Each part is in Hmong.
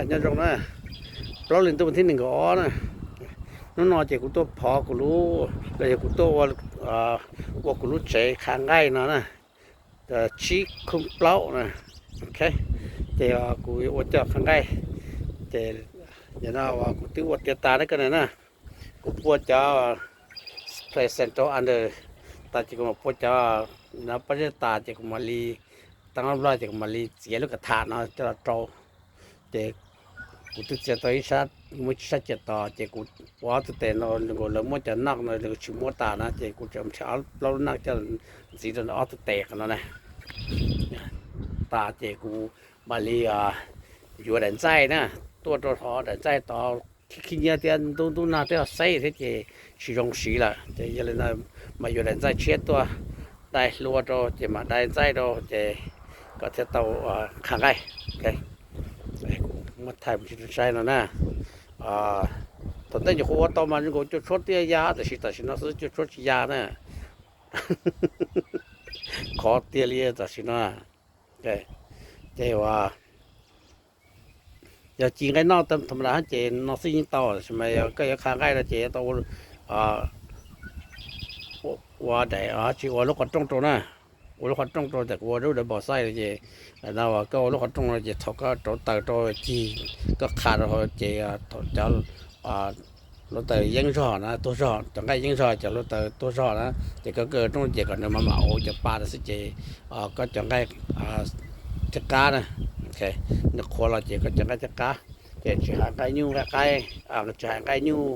Nyob zoo na, plaub hlis ntuj thib nees nkaum ob na. Hnub no ces kuv tuaj phov kuv lub, los yog kuv tuaj ua, ua kuv lub tsev qha nqaij no na, tsib khub plaub na. Ok, ces kuv ua coj qha nqaij, ces yog no uas kuv twb ua tiav tas na koj na. Kuv pua cov placenta under tas ces kuv mam pua cov no pob zeb tas ces kuv mam li, tau ob nplooj ces kuv mam li txiav lub ka tham no coj los rau. Ces kuv twb txiav tau ib sab, muaj ib sab ciam tos ces kuv ua ob tug tes no, nkaus lawv muab cov noj no nws tsis muab tas na ces kuv tseem nrhiav plaub lub noj coj ntxiv rau ob tug tes qhov no na. Tas ces kuv mam li yuav daim ntxaij na, tuaj rau hov daim ntxaij tod khib khib nyiab thiab ntub ntub nag thiab xeb thiab ces tsis zoo siv lawm ces yog li no mas yuav daim ntxaij tshiab tuaj dai hlua rau ces mam dai ntxaij rau ces kom thiaj tau qha nqaij. Muab thaij mus tsis saib no na. Thaum ntej nyuam qhuav ua tau mas nkaus cua tshuab tiaj ya tab sis tam sim no xwb cua tshuab tsis ya na. Qhov tiag li tam sim no. Ces ua yog ci nqaij noj tham ma das ces no xwb yeej tau, tab sis mas yog koj yuav qha nqaij no ces yuav tau ua daim tsis ua lub qhov rooj rau na. Ua lub qhov rooj rau tias kuv ua lub daim npau xaij no ces no uas koj ua lub qhov rooj no ces thaum koj rauv taws rau cig koj qha rau ces thaum cov hluav taws yeeb zog na tuag zog, cov nqaij yeeb zog cov hluav taws tuag zog na ces koj kaw rooj ces kom nws mam mam ua cov pa no xwb ces koj cov nqaij thiaj qab na. Nws qhuav los ces koj cov nqaij thiaj qab. Ces tsis hais nqaij nyuj nqaij qaib, tsis hais nqaij nyuj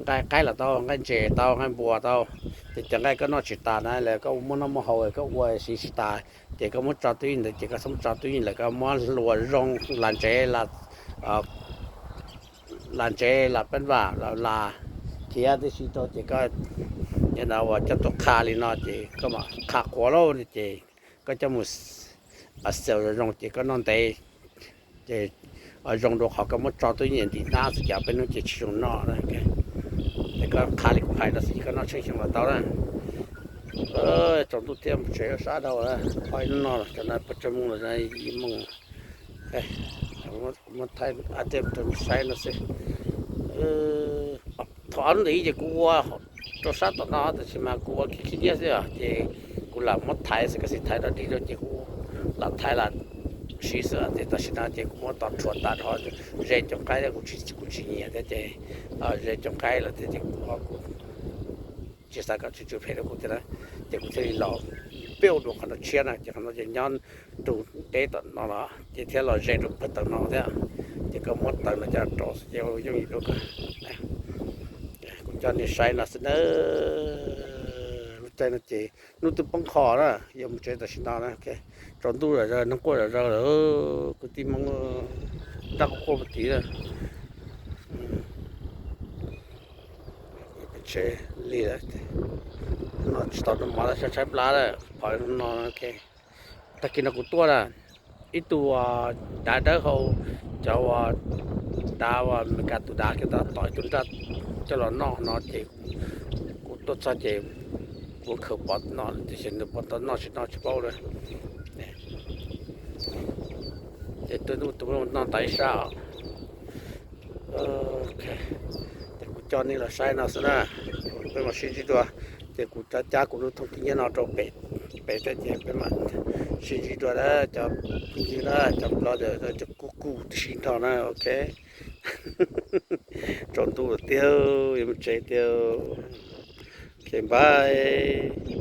nqaij qaib los tau, nqaij ntses tau, nqaij npua tau. Ces cov nqaij koj noj tsis tas na los koj muab noj muab haus koj ua siv tsis tas ces koj muab tso twj ywm ntawd ces koj txhob muab tso twj ywm lawm, koj muab hlua zoo las ntsev, las ntsev las peeb vam las thiab tib si rau ces koj, yog no uas coj tuaj qha li no ces koj mam qha qhuav lauj ces koj coj mus xaws zoo zoo ces koj noj ntev ces zoo dua qhov koj muab tso twj ywm ntim hnab xwb ces peb hnub ces tsis zoo noj. Ces koj qha li kuv hais no xwb ces koj noj tsheej xyoo los tau na. Tsaus ntuj thiab mus tsev sab dhau, qhov ib hnub no los cov no puas tsawg moos los, ib moos, muab thaij ua ntej rau nej saib no xwb. Thaum ob hnub ntawd ces kuv ua rau sab tom no tab sis mas kuv ua khib khib nyiab xwb os ces kuv lam muab thaiv xwb, koj xav thaiv dog dig rau ces kuv lam thaiv lam siv xwb ces tam sim no ces kuv muab tos rhuav tas rau ze cov nqaij, kuv tsis nyiam thiab ces ze cov nqaij lawm thiab ces kuv tsis xav kom tsw tsw phem rau kuv thiab na. Ces kuv thiaj li los peb ua dua qhov no tshiab na ces qhov no ces nyob nrug deb tom no los ces thiab los ze rau pawg tawm no thiab. Ces koj muab tawm no coj rau ces yooj yim dua kawg. Kuv coj nej saib no xwb na. Lub caij no ces hnub twb poob qho na, yuav mus tsev tam sim no na. Tsaus ntuj zam zaws, neeg quaj zam zaws lawm, kwv tij Hmoob, dab quaj quaj puag tid lawm. Tsev li lawm, no tsis tau noj mov lawm, tshaib tshaib plab lawm, phov no. Tag kis no kuv tuaj na, ib tug dav dawb hau, cov uas dav uas Meskas tus dav kiag tau tom ib tug nraj coj los noj no ces kuv tuaj txog ces kuv khaws pov no tiam sis nws puas tau noj tsis noj tsis paub lawm. Ces tus no tas ib sab. Ces kuv coj nej los saib no xwb na, peb mam sib ntsib dua. Ces kuv cab kuv lub thooj khib nyiab no rau pem thiab ces peb mam sib ntsib dua na cov phooj ywg na, cov Nplog, cov kuj kuj tib si nrog na, ok. Tsaus ntuj lawm tiag, yuav mus tsev tiag. Ok, bye.